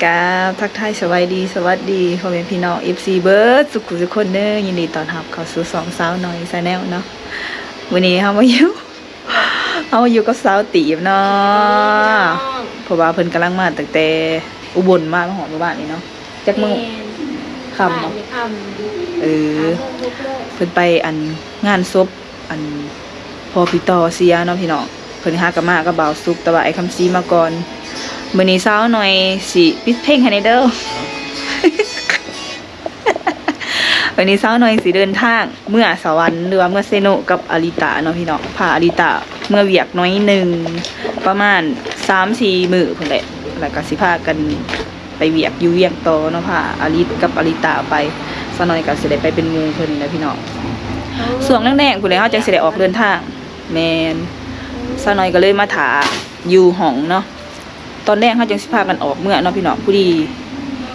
ກາບທັກທາຍສະບາຍດີ ສະຫວັດດີພໍ່ແມ່ພີ່ນ້ອງ ເອັຟຊີ ເບິດສຸຂູສຸຄົນເດີ. ຍິນດີຕ້ອນຮັບເຂົ້າສູ່ຊ່ອງສາວໜ້ອຍ Channel ເນາະ. ມື້ນີ້ເຮົາມາຢູ່ ເຮົາມາຢູ່ກັບສາວຕີບເນາະ ເພາະວ່າເພິ່ນກຳລັງມາຕັ້ງແຕ່ອຸບົນມາ ມາຮອດມື້ວານນີ້ເນາະ. ຈັກມື້? ຄ່ຳເນາະ. ເອີ ເພິ່ນໄປອັນງານສົບ ອັນພໍ່ພີ່ຕໍ່ເສຍເນາະພີ່ນ້ອງ. ເພິ່ນຫາກະມາກັບບ່າວສຸກ ແຕ່ວ່າອ້າຍຄຳສີມາກ່ອນ. ມື້ນີ້ສາວໜ້ອຍຊິປິດເພງໃຫ້ແດ່ເດີ. ມື້ນີ້ສາວໜ້ອຍຊິເດີນທາງເມືອສະຫວັນ ຫຼືວ່າເມືອເຊໂນກັບອາລິຕາເນາະພີ່ນ້ອງ. ພາອາລິຕາເມືອວຽກໜ້ອຍໜຶ່ງ ປະມານສາມສີ່ມື້ພຸ້ນແຫຼະ ແລ້ວກະຊິພາກັນ ໄປວຽກຢູ່ວຽງຕໍ່ເນາະ ພາອາລິດກັບອາລິຕາໄປ. ສາວໜ້ອຍກໍຊິໄດ້ໄປເປັນໝູ່ເພິ່ນແຫຼະພີ່ນ້ອງ. ຊ່ວງແລງໆພຸ້ນແຫຼະ ເຮົາຈັ່ງຊິໄດ້ອອກເດີນທາງ. ແມ່ນ ສາວໜ້ອຍກໍເລີຍມາຖ້າຢູ່ຫ້ອງເນາະ. ຕອນແລງເຮົາຈັ່ງຊິພາກັນອອກເມືອເນາະພີ່ນ້ອງ. ພໍດີ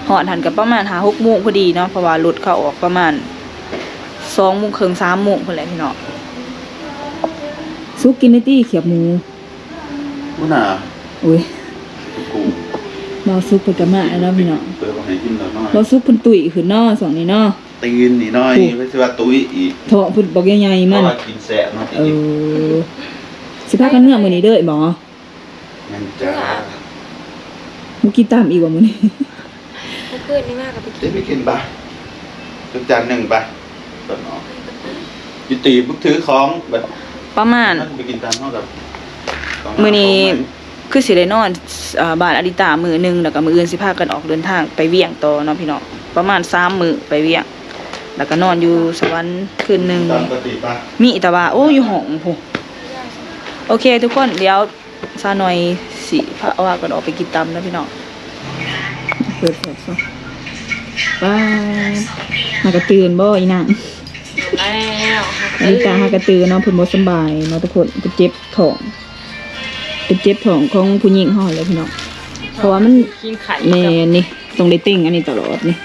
ຮອດຫັ້ນກໍປະມານຫ້າຫົກໂມງພໍດີເນາະ ເພາະວ່າລົດເຂົາອອກປະມານສອງໂມງເຄິ່ງ ສາມໂມງພຸ້ນແຫຼະພີ່ນ້ອງ. ສຸກກິນແດ່ຕິ ຂຽບໝູ. ໂອ້ນາ ໂອ້ຍ ກູ ບ່າວສຸກເພິ່ນກໍມາແລ້ວເນາະພີ່ນ້ອງ. ເອີ ບໍ່ໃຫ້ກິນດອກເນາະ ບ່າວສຸກເພິ່ນຕຸ້ຍຂຶ້ນເນາະຊ່ວງນີ້ເນາະ. ຕີນນີ້ໜ້ອຍ ໂອ້ ເພິ່ນຊິວ່າຕຸ້ຍອີກ ທ້ອງເພິ່ນບັກໃຫຍ່ໆ ມັນ ເພາະວ່າກິນແຊບເນາະ. ເອີ ຊິພາກັນເມືອມື້ນີ້ເດີບໍ? ແມ່ນຈ້າ. ບໍ່ກິນຕຳອີກບໍມື້ນີ້? ເມື່ອຄືນນີ້ມາກໍໄປກິນ ໄປກິນປະ ຈັກຈານໜຶ່ງປະ. ຢູ່ຕີບ ຖືຂອງແບບປະມານ ໄປກິນຕາມເຮົາກັບ ມື້ນີ້ຄືຊິໄດ້ນອນ ເອີ ບ້ານອາລິຕາມື້ໜຶ່ງ ແລ້ວກໍມື້ອື່ນຊິພາກັນອອກເດີນທາງໄປວຽງຕໍ່ເນາະພີ່ນ້ອງ. ປະມານສາມມື້ໄປວຽງ ແລ້ວກໍນອນຢູ່ສະຫວັນຄືນໜຶ່ງ. ມີແຕ່ວ່າ ໂອ້ ຢູ່ຫ້ອງພຸ້ນ. ໂອເຄທຸກຄົນ ດຽວ ສາວໜ້ອຍຊິພາອາວາກັນອອກໄປກິນຕຳເນາະພີ່ນ້ອງ. ເປີດແຟບຊະ. ປ້າ ຫາກະຕື່ນບໍ່ອີນາງ? ແລ້ວ ອັນນີ້ກະຫາກະຕື່ນເນາະ ເພິ່ນບໍ່ສະບາຍເນາະທຸກຄົນ ເພິ່ນເຈັບທ້ອງ ເປັນເຈັບທ້ອງຂອງຜູ້ຍິງເຮົາຫັ້ນແຫຼະພີ່ນ້ອງ. ເພາະວ່າມັນ ແມ່ນນີ້ ຕ້ອງໄດ້ເຕັງອັນນີ້ຕະຫຼອດນີ້.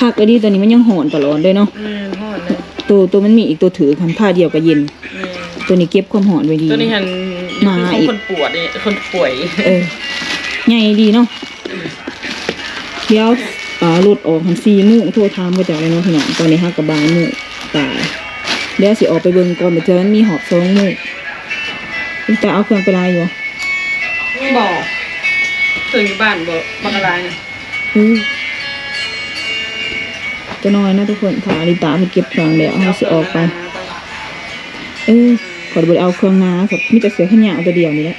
ຄັກອີ່ຫຼີ ໂຕນີ້ມັນຍັງຮ້ອນຕະຫຼອດເລີຍເນາະ. ແມ່ນ ຮ້ອນເລີຍ. ໂຕ ໂຕມັນມີອີກໂຕຖືກຫັ້ນ ພາດຽວກໍເຢັນ. ແມ່ນ ໂຕນີ້ເກັບຄວາມຮ້ອນໄວ້ດີ. ໂຕນີ້ຫັ້ນ ໜາອີກ ຄົນປວດນີ້ ຄົນປ່ວຍ. ເອີ ໃຫຍ່ດີເນາະ. ດຽວ ເອີ ລົດອອກຫັ້ນສີ່ໂມງ ໂທຖາມເຂົາເຈົ້າແລ້ວເນາະພີ່ນ້ອງ. ຕອນນີ້ເຮົາກໍບ່າຍໂມງປາຍ ດຽວຊິອອກໄປເບິ່ງກ່ອນ ບາດເທື່ອມັນມີຮອບສອງໂມງ. ເຈົ້າເອົາເຄື່ອງໄປຫຼາຍຢູ່ບໍ່? ບໍ່ ເຄື່ອງຢູ່ບ້ານບໍ່ ບັກຫຼາຍນະ. ເອີ ຕົວນ້ອຍນະທຸກຄົນ ຖ້າອາລິຕາເພິ່ນເກັບເຄື່ອງແລ້ວ ເຮົາຊິອອກໄປ. ເອີ ຂ້ອຍບໍ່ໄດ້ເອົາເຄື່ອງໜາ ມີແຕ່ເສື້ອແຂນຍາວຕົວດຽວນີ້ແຫຼະ.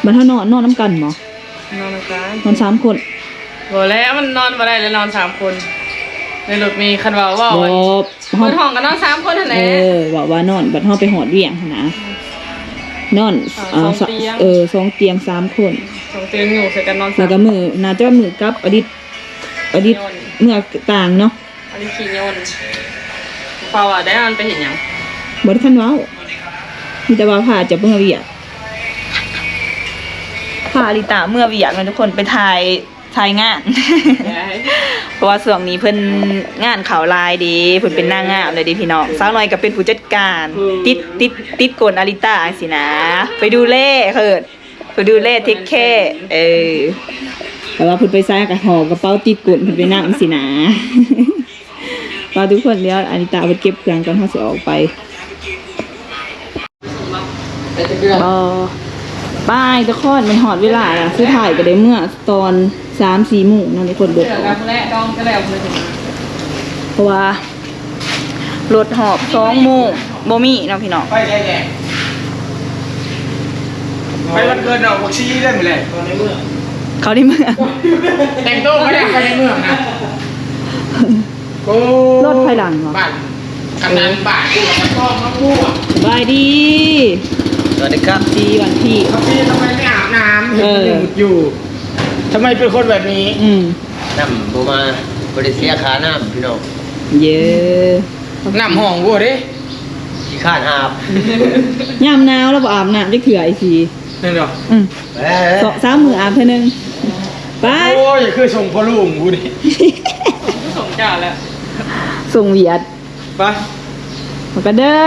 ບັດເຮົານອນ ນອນນຳກັນບໍ່? ນອນນຳກັນ ນອນສາມຄົນ. ບໍ່ແລ້ວ ມັນນອນບໍ່ໄດ້ແລ້ວ ນອນສາມຄົນໃນລົດເມ. ຄັນວ່າເວົ້າ ບໍ່ ເປີດຫ້ອງກໍນອນສາມຄົນຫັ້ນແຫຼະ. ເອີ ເວົ້າວ່ານອນ ບັດເຮົາໄປຮອດວຽງຫັ້ນນະ ນອນ ເອີ ສອງຕຽງ ເອີ ສອງຕຽງສາມຄົນ ສອງຕຽງຢູ່ໃສ່ກັນນອນ. ແລ້ວກໍມື້ ໜ້າຈະມື້ກັບອາລິດ ອາລິດເມືອຕ່າງເນາະ. ອັນນີ້ຂີ້ຍົນ ເຂົາວ່າໄດ້ມັນໄປເຮັດຫຍັງ? ບໍ່ໄດ້ທັນເວົ້າ ມີແຕ່ວ່າພາຈະເມືອວຽກ ພາອາລິຕາເມືອວຽກນະທຸກຄົນ ໄປຖ່າຍ ຖ່າຍງານ ເພາະວ່າຊ່ວງນີ້ເພິ່ນງານເຂົ້າຫຼາຍເດ້ ເພິ່ນເປັນນາງງາມແລ້ວເດ້ພີ່ນ້ອງ. ສາວນ້ອຍກໍເປັນຜູ້ຈັດການ ຕິດ ຕິດ ຕິດກົ້ນອາລິຕາຈັ່ງຊີ້ນະ ໄປດູແລເພິ່ນ ເພິ່ນດູແລ take care ເອີ ແຕ່ວ່າເພິ່ນໄປໃສກໍຫໍ່ກະເປົາຕິດກົ້ນເພິ່ນໄປນຳຊີ້ນະ. ວ່າທຸກຄົນ ດຽວອາລິຕາເພິ່ນເກັບເຄື່ອງກ່ອນ ເຮົາຊິອອກໄປ. ເອີ ບາຍທຸກຄົນ ມັນຮອດເວລາແລ້ວ ສຸດທ້າຍກໍໄດ້ເມືອຕອນສາມສີ່ໂມງເນາະທຸກຄົນ. ເບິດອອກ ເພາະວ່າ ລົດຮອບສອງໂມງບໍ່ມີເນາະພີ່ນ້ອງ. ໄປໃສແດ່? ໄປວັນເກີດນ້ອງບັກຊີໄດ້ມື້ແລງ. ເຂົາໃນເມືອງ ແຕ່ງໂຕມາແລ້ວ ໄປໃນເມືອງນະ. ໂອ້ ລົດໄຜຫຼັງຫວາ? ບ້ານກຳນັນບ້ານຢູ່ກັບຕ້ອງມາບົວ. ສະບາຍດີ. ສະຫວັດດີຄັບ. ດີວັນພີ້. ບັກຊີທຳໄມໄມ່ອາບນ້ຳ? ເຫັນ ເອີ ຍັງໝຸດຢູ່. ທຳໄມເປັນຄົນແບບນີ້? ອືມ ນ້ຳບໍ່ມາ ບໍ່ໄດ້ເສຍຄ່ານ້ຳພີ່ນ້ອງ. ເຢີ ນ້ຳຫ້ອງບໍ່ເດ້ ຂີ້ຄ້ານອາບ. ຍາມໜາວລາວບໍ່ອາບນ້ຳຈັກເທື່ອ ໄອ້ສີ. ແມ່ນບໍ່? ອືມ ສອງສາມມື້ອາບເທື່ອໜຶ່ງ. ໄປ ໂອ້ຍ ຄືສົ່ງພໍ່ລຸງຜູ້ນີ້ ສົ່ງຈ້າແລ້ວ ສົ່ງວຽດ. ໄປ ໄປກັນເດີ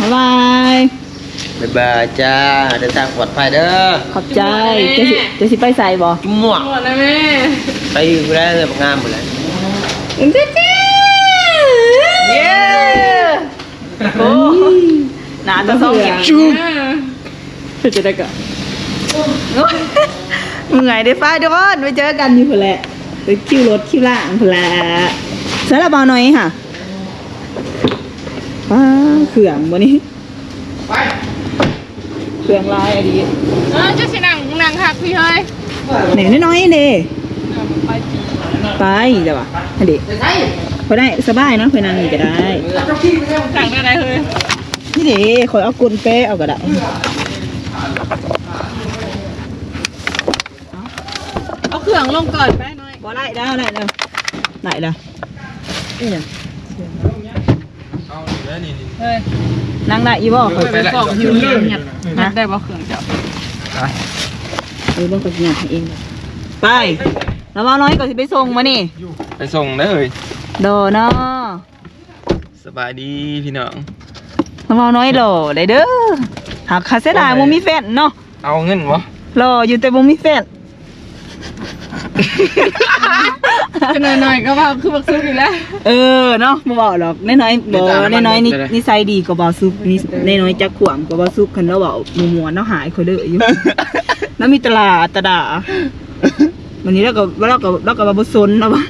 ບາຍບາຍ. ບາຍບາຍຈ້າ ເດີນທາງປອດໄພເດີ. ຂອບໃຈ. ຈະຊິ ຈະຊິໄປໃສບໍ່? ຈຸ່ມໝວກ ໝວກນະແມ່. ໄປຢູ່ໄດ້ເລີຍ ງາມໝົດແລ້ວ. ເຢ້. ໂອ້ ໜ້າຕາຊອງ ເປັນຈັ່ງໃດກໍ ເມື່ອຍເດ້ຟ້າທຸກຄົນ ໄປເຈີກັນຢູ່ພຸ້ນແຫຼະ ໄປຄິວລົດຄິວລ່າງພຸ້ນແຫຼະ. ໃສລະບ່າວນ້ອຍຫະ? ປ້າ ເຄື່ອງບໍ່ນີ້? ໄປ ເຄື່ອງຫຼາຍອີ່ຫຼີ. ເອີ ເຈົ້າຊິນັ່ງ ນັ່ງຄັກພີ້ເຮີ້ຍ. ແໜ້ ນ້ອຍໆເດ້. ໄປແລ້ວຫວາ? ຫັ້ນເດ້ ບໍ່ໄດ້ ສະບາຍເນາະ ຂ້ອຍນັ່ງນີ້ກໍໄດ້. ນັ່ງໄດ້ເຮີ້ຍ. ນີ້ເດ້ ຂ້ອຍເອົາກົ້ນແປະເອົາກໍໄດ້. ເອົາເຄື່ອງລົງກ່ອນໄປໜ້ອຍ. ບໍ່ໄດ້ແລ້ວ ໄດ້ແລ້ວ ໄດ້ແລ້ວ. ອີຫຍັງ? ເອົາອີກແລ້ວນີ້ ເຮີ້ຍ ນັ່ງໄດ້ອີ່ບໍ່? ເອີ ໄປໄດ້ ຍັດ ຍັດໄດ້ບໍ່ເຄື່ອງເຈົ້າ? ໄປ ເອີ ເບິ່ງ ຂ້ອຍຊິຍັດໃຫ້ເອງ. ໄປ ລະບ່າວນ້ອຍ ຂ້ອຍຊິໄປສົ່ງມື້ນີ້. ໄປສົ່ງເດີ. ໂດເນາະ. ສະບາຍດີພີ່ນ້ອງ. ລະບ່າວນ້ອຍຫຼໍ່ໄດ໋ເດີ. ຫາກ ຫາກເສຍດາຍບໍ່ມີແຟນເນາະ. ເອົາເງິນບໍ່? ຫຼໍ່ຢູ່ແຕ່ບໍ່ມີແຟນ. ໜ້ອຍໆກໍເວົ້າຄືບັກສຸກນີ້ແຫຼະ. ເອີເນາະ ບໍ່ເວົ້າດອກ. ນ້ອຍໆ ບໍ່ ນ້ອຍໆນິ ນິໄສດີກວ່າບ່າວສຸກ. ນ້ອຍໆຈັກຂວາມກວ່າບ່າວສຸກ. ຄັນລາວເວົ້າບໍ່ມ່ວນ ລາວຫາຍຂ້ອຍເດີຢູ່. ລາວມີແຕ່ຫຼ້າແຕ່ດ່າ. ບາດນີ້ລາວກໍ ລາວກໍ ລາວກໍວ່າບໍ່ສົນ ລາວວ່າ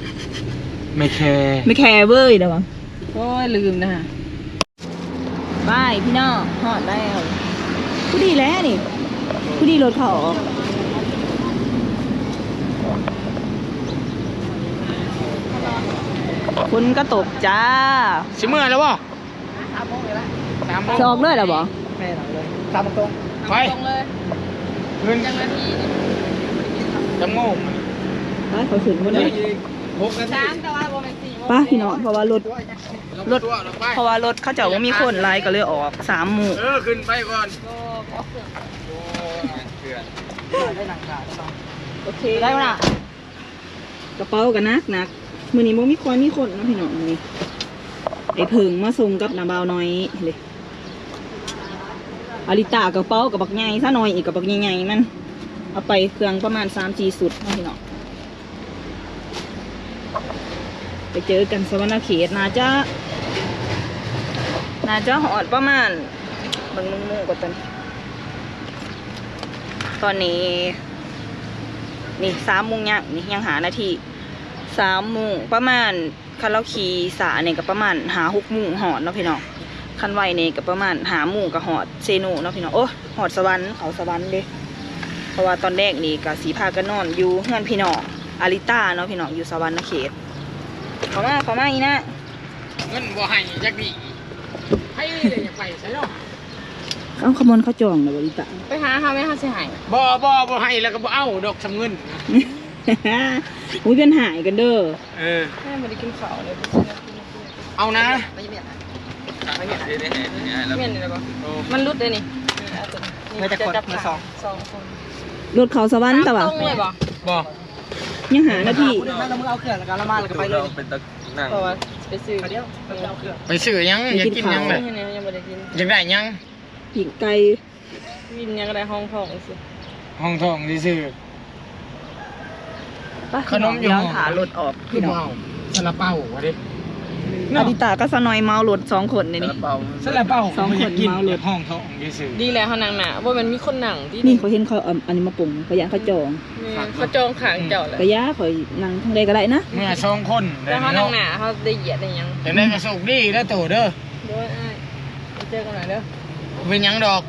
ແມ່ແຄ ແມ່ແຄເວີ້ຍ ລາວວ່າ. ໂອ້ຍ ລືມນະ. ໄປພີ່ນ້ອງ ຮອດແລ້ວ. ພໍດີແລ້ວນີ້ ພໍດີລົດເຂົາອອກ. ຝົນກໍຕົກຈ້າ. ຊິເມືອແລ້ວບໍ່? ສາມໂມງນີ້ລະ ສາມໂມງ. ຊິອອກເລີຍລະບໍ່? ແມ່ນ ອອກເລີຍ ສາມໂມງຕົງ. ໄປ ຕຣົງເລີຍ. ຂຶ້ນ ຈັກນາທີນີ້? ຈັກໂມງ? ໄປ ຂ້ອຍຂຶ້ນບໍ່ໄດ້. ຫົກນາທີ. ສາມ ແຕ່ວ່າບໍ່ແມ່ນສີ່ໂມງ. ໄປພີ່ນ້ອງ ເພາະວ່າລົດ ລົດ ເພາະວ່າລົດເຂົາເຈົ້າບໍ່ມີຄົນຫຼາຍ ກໍເລີຍອອກສາມໝູ່. ເອີ ຂຶ້ນໄປກ່ອນ. ບໍ່ ບໍ່ເຄື່ອງ. ໂອ້ຍ ເຄື່ອງ. ໂອເຄ ໄດ້ລະ. ກະເປົາກໍໜັກໆ ມື້ນີ້ບໍ່ມີ ຄ່ອຍມີຄົນເນາະພີ່ນ້ອງ. ມື້ນີ້ໄອ້ເຜິ້ງມາສົ່ງກັບນ້າບ່າວນ້ອຍເດ້. ອາລິຕາກະເປົາກໍບັກໃຫຍ່ຊະ ນ້ອຍອີກກໍບັກໃຫຍ່ໆ ມັນເອົາໄປເຄື່ອງປະມານສາມສີ່ຊຸດເນາະພີ່ນ້ອງ. ໄປເຈີກັນສະຫວັນນະເຂດ ໜ້າຈະ ໜ້າຈະຮອດປະມານ ເບິ່ງ ເບິ່ງໂມງກ່ອນ ຕອນນີ້ ຕອນນີ້ ນີ້ສາມໂມງຍັງ ນີ້ຍັງຫ້ານາທີ ສາມໂມງ ປະມານ ຄັນລາວຂີ່ຊ້ານີ້ກໍປະມານຫ້າຫົກໂມງຮອດເນາະພີ່ນ້ອງ. ຄັນໄວນີ້ກໍປະມານຫ້າໂມງກໍຮອດເຊໂນເນາະພີ່ນ້ອງ. ໂອ້ຍ ຮອດສະຫວັນ ເຂົ້າສະຫວັນເດ້. ເພາະວ່າຕອນແລງນີ້ກໍຊິພາກັນນອນຢູ່ເຮືອນພີ່ນ້ອງອາລິຕາເນາະພີ່ນ້ອງ ຢູ່ສະຫວັນນະເຂດ. ເຂົ້າມາ ເຂົ້າມາອີນາ. ເງິນບໍ່ໃຫ້ຈັກດີ ໃຜເລີຍຢາກໄປໃສເນາະ. ເອົາ ຂະມວນເຂົາຈອງແລ້ວບໍ່ ລິຕາ? ໄປຫາເຮົາແມ່ ເຮົາຊິໃຫ້. ບໍ່ ບໍ່ ບໍ່ໃຫ້ແລ້ວກໍບໍ່ເອົາດອກ ສ່ຳເງິນ. ໂອ້ຍ ເປັນຫາຍກັນເດີ. ເອີ ແມ່ບໍ່ໄດ້ກິນເຂົ້າເລີຍ. ເອົານະ ແມ່ນນີ້ແຫຼະບໍ່? ມັນຫຼຸດເດ້ນີ້. ເມື່ອຈັກຄົນ? ເມື່ອສອງ ສອງຄົນ. ລົດເຂົ້າສະຫວັນຕະຫວາ? ຕົງເລີຍບໍ່? ບໍ່ ຍັງຫ້ານາທີ. ເອົາເຄື່ອງແລ້ວກໍລະມາແລ້ວກໍໄປເລີຍ. ເພາະວ່າໄປຊື້ ໄປຊື້ຫຍັງ? ຢາກກິນຫຍັງແຫຼະ? ຍັງບໍ່ໄດ້ກິນ. ຢາກໄດ້ຫຍັງ? ປີ້ງໄກ່ ກິນຫຍັງກໍໄດ້ ຮອງທ້ອງຊື່ ຮອງທ້ອງຊື່. ໄປ ຂະໜົມຢູ່ຫ້ອງ ຖ້າລົດອອກ ຄືບໍ່ເອົາ ຊາລາເປົາວ່າເດ້. ອາລິຕາກັບສາວນ້ອຍເມົາລົດສອງຄົນນີ້. ຊາລາເປົາ ສອງຄົນເມົາລົດ ຮອງທ້ອງຊື່. ດີແລ້ວເຮົານັ່ງໜ້າ ບໍ່ແມ່ນມີຄົນນັ່ງຕິ. ນີ້ຂ້ອຍເຫັນເຂົາເອົາອັນນີ້ມາປົງ ຂ້ອຍຢ້ານເຂົາຈອງ. ແມ່ນ ເຂົາຈອງຂ້າງເຈົ້າແຫຼະ. ກໍຢ່າ ຂ້ອຍນັ່ງທາງໃດກໍໄດ້ນະ. ເມື່ອສອງຄົນ ແຕ່ເຮົານັ່ງໜ້າ ເຮົາໄດ້ຢຽດໄດ້ຫຍັງ. ຈັ່ງໃດກໍໂຊກດີເດີໂຕເດີ. ໂດຍອ້າຍ ໄປເຈີກັນໃໝ່ເດີ. ບໍ່ເປັນຫຍັງດອກ.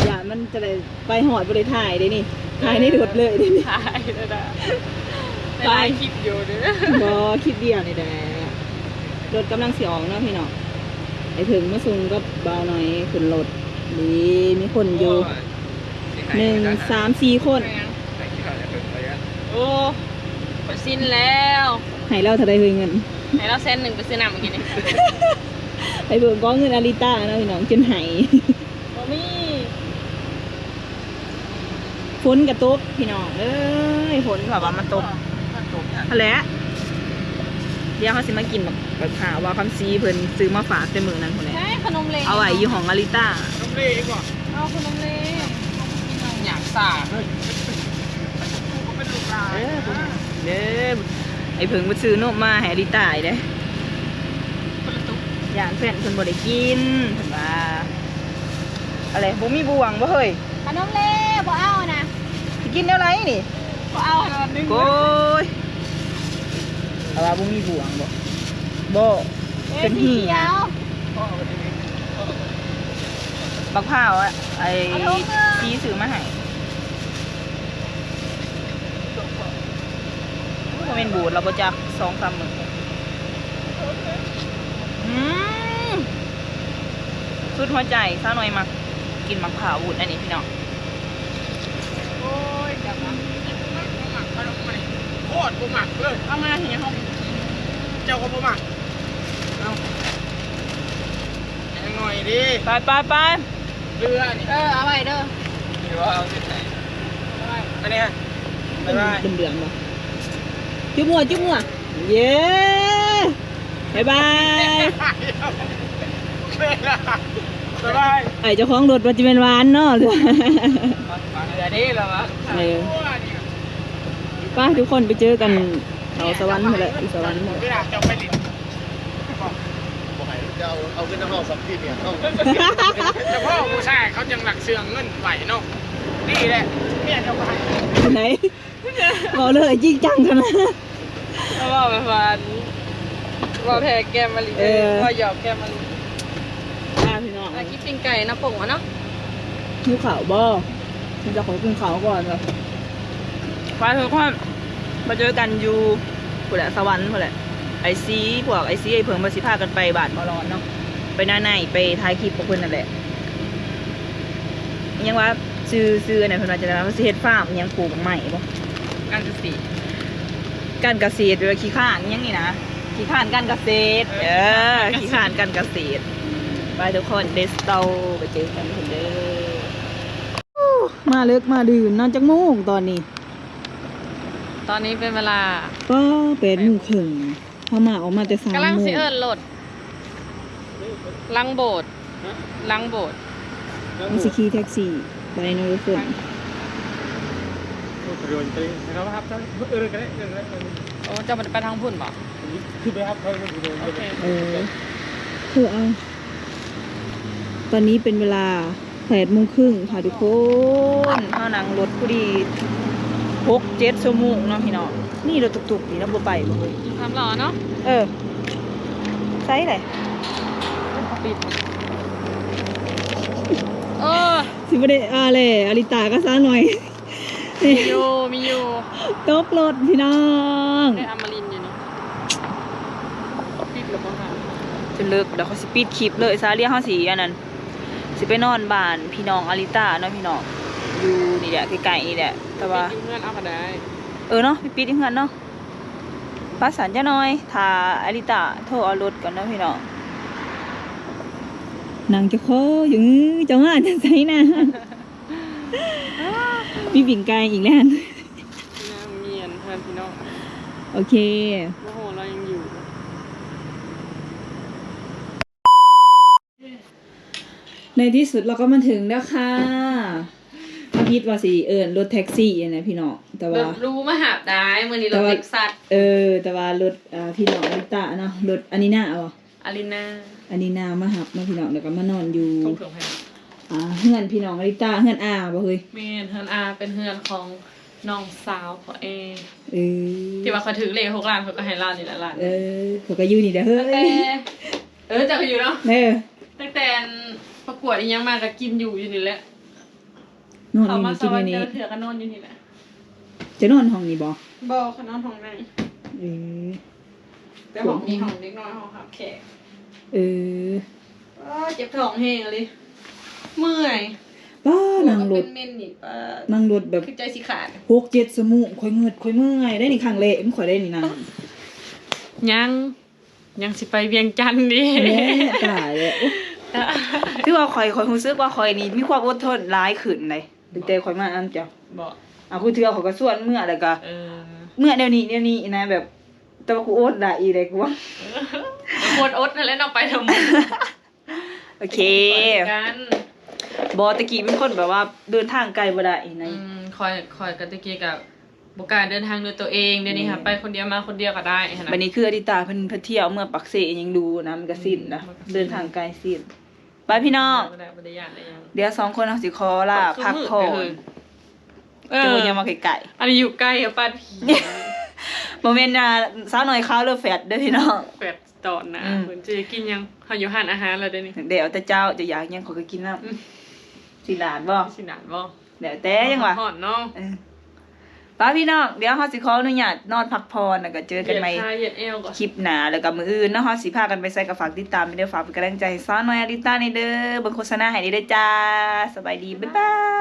ຢ້ານມັນຈະໄດ້ໄປຮອດບໍ່ໄດ້ຖ່າຍເດ້ນີ້ ຖ່າຍໃນລົດເລີຍເດ້ນີ້. ຖ່າຍແລ້ວນະ ໄປ ໄດ້ຫຼາຍຄລິບຢູ່ເດີ. ບໍ່ ຄລິບດຽວນີ້ແຫຼະ. ລົດກຳລັງຊິອອກເນາະພີ່ນ້ອງ. ໄອ້ເຜິ້ງມາສົ່ງກັບບ່າວນ້ອຍຂຶ້ນລົດ. ນີ້ມີຄົນຢູ່ ໂອ້ຍ ໜຶ່ງ ສາມ ສີ່ຄົນ. ໂອ້ ຂ້ອຍຊິນແລ້ວ. ໃຫ້ລາວເທົ່າໃດເຮີ້ຍເງິນ? ໃຫ້ລາວແສນໜຶ່ງໄປຊື້ນ້ຳມື້ກີ້ນີ້. ໄອ້ເຜິ້ງຂໍເງິນອາລິຕາເນາະພີ່ນ້ອງ ຈົນໄຫ້. ບໍ່ມີ. ຝົນກະຕົກພີ່ນ້ອງເອີຍ ຝົນແບບວ່າມັນຕົກ. ຫັ້ນແຫຼະ ດຽວເຮົາຊິມາກິນບັກ ບັກຫາວວ່າຄຳຊີເພິ່ນຊື້ມາຝາກແຕ່ມື້ນັ້ນພຸ້ນແຫຼະ. ຂະໜົມເລ ເອົາໄວ້ຢູ່ຫ້ອງອາລິຕາ. ຂະໜົມເລອີກບໍ່? ເອົາຂະໜົມເລ. ຫຍັງສາເຮີ້ຍ. ເອີ ເດີ ໄອ້ເຜິ້ງໄປຊື້ນົມມາໃຫ້ອາລິຕາເດ້. ຢ້ານແຟນເພິ່ນບໍ່ໄດ້ກິນ ເພິ່ນວ່າ. ອະໄລ ບໍ່ມີບ່ວງບໍ່ເຮີ້ຍ? ຂະໜົມເລບໍ່ເອົານະ. ຊິກິນແນວໃດນີ້? ບໍ່ເອົາອັນໜຶ່ງ. ໂອ້ຍ ເຂົາວ່າບໍ່ມີບ່ວງບໍ່? ບໍ່. ເປັນຫີນ. ບັກພ້າວ ອະ ໄອ້ ເອົາຖົງໜຶ່ງ ຊີຊື້ມາໃຫ້. ບໍ່ແມ່ນບູດລະບໍ່ຈັກ ສອງສາມມື້. ອືມ ສຸດຫົວໃຈ ສາວນ້ອຍມັກກິນໝາກພ້າວວຸ້ນອັນນີ້ພີ່ນ້ອງ. ໂອ້ຍ ຈັກວ່າ ໂຄດບໍ່ມັກເລີຍ. ເອົາມາໃຫ້ເຮົາ ເຈົ້າກໍບໍ່ມັກ. ເອົາ ຍັງໜ້ອຍເດ້. ໄປ ໄປ ໄປ ເຫຼືອນີ້. ເອີ ເອົາໄວ້ເດີ. ຫຼືວ່າເອົາເງິນໃຫ້ ເອົາໄວ້ ອັນນີ້. ເດືອມໆ ບໍ່? ຈຸບຫົວ ຈຸບຫົວ. ເຢ້ ບາຍບາຍ ບາຍບາຍ. ອ້າຍເຈົ້າຂອງລົດວ່າຈະແມ່ນຫວານເນາະ. ເຫຼືອເດ້ລະວ່າ. ເອີ ໄປທຸກຄົນ ໄປເຈີກັນແຖວສະຫວັນພຸ້ນແຫຼະ ຢູ່ສະຫວັນພຸ້ນແຫຼະ. ເວລາເຈົ້າໄປຫຼິ້ນ ບໍ່ໃຫ້ເຈົ້າເອົາເງິນນຳເຮົາສຳ ພຣີມຽມເນາະ. ສະເພາະຜູ້ຊາຍເຂົາຈັ່ງມັກເຊື່ອງເງິນໄວ້ເນາະ. ນີ້ແຫຼະ ເມຍເຈົ້າກໍໃຫ້ ໄດ້. ເວົ້າເລີຍ ຈິງຈັງຂະໜາດ. ເວົ້າແບບວ່າ ເວົ້າແທ້ແກ້ມມະລິ. ເອີ ເວົ້າຫຍອກແກ້ມມະລິ. ອ່າ ພີ່ນ້ອງ ອ່າ ກິນປີ້ງໄກ່ນຳປົງວ່າເນາະ. ຫິວເຂົ້າບໍ່? ມີແຕ່ຂໍກິນເຂົ້າກ່ອນ. ໄປທຸກຄົນ ມາເຈີກັນຢູ່ພຸ້ນແຫຼະ ສະຫວັນພຸ້ນແຫຼະ. ອ້າຍຊີ ພວກອ້າຍຊີ ອ້າຍເຜິ້ງ ເພິ່ນຊິພາກັນໄປບ້ານໝໍລອນເນາະ ໄປນາໄນ ໄປຖ່າຍຄລິບກັບເພິ່ນນັ້ນແຫຼະ. ຫຍັງວ່າ ຊື່ ຊື່ອັນນັ້ນເພິ່ນວ່າຈັ່ງໃດ ວ່າຊິເຮັດຟາມຫຍັງ ປູກໝາກໄມ້ບໍ່? ການກະເສດ ການກະເສດ ແປວ່າຂີ້ຄ້ານຫຍັງນີ້ນະ ຂີ້ຄ້ານການກະເສດ. ເອີ ເອີ ຂີ້ຄ້ານການກະເສດ. ໄປທຸກຄົນ let's go ໄປເຈີກັນພຸ້ນເດີ. ມາເລິກມາດື່ນເນາະ. ຈັກໂມງຕອນນີ້? ຕອນນີ້ເປັນເວລາ ກໍແປດໂມງເຄິ່ງ. ເຮົາມາ ອອກມາແຕ່ສາມໂມງ. ກຳລັງຊິເອີ້ນລົດ ຫຼັງໂບດ ຫຼັງໂບດ. ເຮົາຊິຂີ່ແທັກຊີໄປເນາະທຸກຄົນ. ໂອ້ ເຈົ້າບໍ່ໄດ້ໄປທາງພຸ້ນບໍ່? ຄືໄປຮັບເຂົາຢູ່ພຸ້ນ. ໂອເຄ ເອີ ຄືເອົາ ຕອນນີ້ເປັນເວລາ ແປດໂມງເຄິ່ງຄ່ະທຸກຄົນ. ເຮົານັ່ງລົດພໍດີຫົກເຈັດຊົ່ວໂມງເນາະພີ່ນ້ອງ. ນີ້ລົດຕຸກໆນີ້ເນາະ ບໍ່ໄປບໍ່ເຮີ້ຍ? ສາມລໍ້ເນາະ. ເອີ ໃສ່ໃດ ປິດ. ເອີ ຊິບໍ່ໄດ້ອາແຫຼະ ອາລິຕາກັບສາວນ້ອຍ. ມີຢູ່ ມີຢູ່. ຕົກລົດພີ່ນ້ອງ. ໄດ້ອາມາລິນຢູ່ນີ້. ປິດແລ້ວບໍ່ຫາ? ຈະເລີກແລ້ວ ເຂົາຊິປິດຄລິບເລີຍ. ສາວລຽວເຮົາຊິອັນນັ້ນ ຊິໄປນອນບ້ານພີ່ນ້ອງອາລິຕາເນາະພີ່ນ້ອງ. ຢູ່ນີ້ແຫຼະ ໃກ້ໆນີ້ແຫຼະ ແຕ່ວ່າ ປິດຢູ່ເຮືອນເອົາກໍໄດ້. ເອີເນາະ ໄປປິດຢູ່ເຮືອນເນາະ. ປະສານຈັກໜ່ອຍ ຖ້າອາລິຕາໂທເອົາລົດກ່ອນເນາະພີ່ນ້ອງ. ນັ່ງເຈົ້າຂອງຢູ່ ເຈົ້າມາແຕ່ໃສນະ? ມີປີ້ງໄກ່ອີກແລ້ວ. ນາງມຽນເຮືອນພີ່ນ້ອງ. ໂອເຄ ໂອ້ໂຫ ລາວຍັງຢູ່. ໃນທີ່ສຸດເຮົາກໍມາເຖິງແລ້ວຄ່ະ. ທຳອິດວ່າຊິເອີ້ນລົດແທັກຊີຫັ້ນນະພີ່ນ້ອງ ແຕ່ວ່າ ລົດຫຼູມາຮັບໄດ້. ມື້ນີ້ລົດເລັກຊັດ. ເອີ ແຕ່ວ່າລົດ ອ່າ ພີ່ນ້ອງອາລິຕາເນາະ ລົດອານີນາບໍ? ອາລີນາ ອານີນາມາຮັບເນາະພີ່ນ້ອງ ແລ້ວກໍມານອນຢູ່ ອ່າ ເຮືອນພີ່ນ້ອງອາລິຕາ ເຮືອນອາບໍເຮີ້ຍ? ແມ່ນ ເຮືອນອາ ເປັນເຮືອນຂອງນ້ອງສາວພໍ່ແອ. ເອີ ທີ່ວ່າຂ້ອຍຖືກເລກຫົກລ້ານ ຂ້ອຍກໍໃຫ້ລາວນີ້ແຫຼະລ້ານ. ເອີ ຂ້ອຍກໍຢູ່ນີ້ແຫຼະເຮີ້ຍ. ເອີ ເຈົ້າກໍຢູ່ເນາະ. ເອີ ຕັ້ງແຕ່ປະກວດອີ່ຫຍັງມາກໍກິນຢູ່ ຢູ່ນີ້ແຫຼະ. ນອນຢູ່ນີ້ ກິນຢູ່ນີ້. ເທື່ອກໍນອນຢູ່ນີ້ແຫຼະ. ເຈົ້ານອນຫ້ອງນີ້ບໍ່? ບໍ່ ຂ້ອຍນອນຫ້ອງນັ້ນ. ເອີ ແຕ່ຫ້ອງນີ້ຫ້ອງເດັກນ້ອຍ ຫ້ອງຮັບແຂກ. ເອີ ເຈັບທ້ອງແຮງອີ່ຫຼີ ເມື່ອຍ. ປ້າ ນັ່ງລົດ ເປັນເມັນນີ້ ປ້າ ນັ່ງລົດແບບ ຄືໃຈຊິຂາດ ຫົກເຈັດຊົ່ວໂມງ. ຂ້ອຍເງືອດ ຂ້ອຍເມື່ອຍໄດ໋ນີ້ ຄັ້ງແລກຂອງຂ້ອຍໄດ໋ນີ້ນະ. ຍັງ ຍັງຊິໄປວຽງຈັນເດ້. ແມ່ ຕາຍແລ້ວ. ຖືວ່າຂ້ອຍ ຂ້ອຍຮູ້ສຶກວ່າຂ້ອຍນີ້ມີຄວາມອົດທົນຫຼາຍຂຶ້ນເດ້ ຕັ້ງແຕ່ຂ້ອຍມານຳເຈົ້າ. ບໍ່ ອ່າ ຄູເທື່ອຂ້ອຍກໍຊວນເມືອ ແລ້ວກໍ ເອີ ເມືອແນວນີ້ ແນວນີ້ນະ ແບບ ແຕ່ວ່າກູອົດໄດ້ອີກເດ້ ກູວ່າ. ເອີ ຄົນອົດນັ້ນແຫຼະເນາະ ໄປທຳໄມ. ໂອເຄ ບໍ່ ແຕ່ກີ້ເປັນຄົນແບບວ່າເດີນທາງໄກບໍ່ໄດ້ນະ. ອືມ ຂ້ອຍ ຂ້ອຍກໍແຕ່ກີ້ກໍບໍ່ກ້າເດີນທາງດ້ວຍຕົວເອງ ດຽວນີ້ຫາໄປຄົນດຽວມາຄົນດຽວກໍໄດ້ຫັ້ນນະ. ບັດນີ້ຄືອາລິຕາເພິ່ນ ເພິ່ນໄປທ່ຽວເມືອງປາກເຊຫຍັງດູນະ ມັນກໍຊິນນະ ອືມ ເດີນທາງໄກຊິນ. ໄປພີ່ນ້ອງ ບໍ່ໄດ້ ບໍ່ໄດ້ຢ້ານອີຫຍັງ ດຽວສອງຄົນເຮົາຊິຂໍລາພັກຜ່ອນ. ເອີ ຈະບໍ່ຍາມມາໃກ້ໆ ອັນນີ້ຢູ່ໃກ້ກັບປາດຜີ ບໍ່ແມ່ນ ອ່າ ສາວນ້ອຍຂາວເລີແຟດເດີພີ່ນ້ອງ ແຟດຕອນນະ. ອືມ ເພິ່ນຈະກິນຫຍັງ ເຮົາຢູ່ຮ້ານອາຫານແລ້ວເດນີ້. ແລ້ວແຕ່ເຈົ້າ ເຈົ້າຢາກຫຍັງຂ້ອຍກໍກິນນຳ. ອືມ ຊິລາດບໍ່ ຊິລາດບໍ່ ແລ້ວແຕ່ ຍັງວ່າຮ້ອນເນາະ. ເອີ ໄປພີ່ນ້ອງ ດຽວເຮົາຊິຂໍອະນຸຍາດນອນພັກຜ່ອນ ແລ້ວກໍເຈີກັນໃໝ່ຄລິບໜ້າ ແລ້ວກໍມື້ອື່ນເນາະ ເຮົາຊິພາກັນໄປໃສກໍຝາກຕິດຕາມເດີ. ຝາກເປັນກຳລັງໃຈໃຫ້ສາວນ້ອຍອາລິຕາແດ່ເດີ. ເບິ່ງໂຄສະນາໃຫ້ເດີຈ້າ. ສະບາຍດີ ບາຍບາຍ.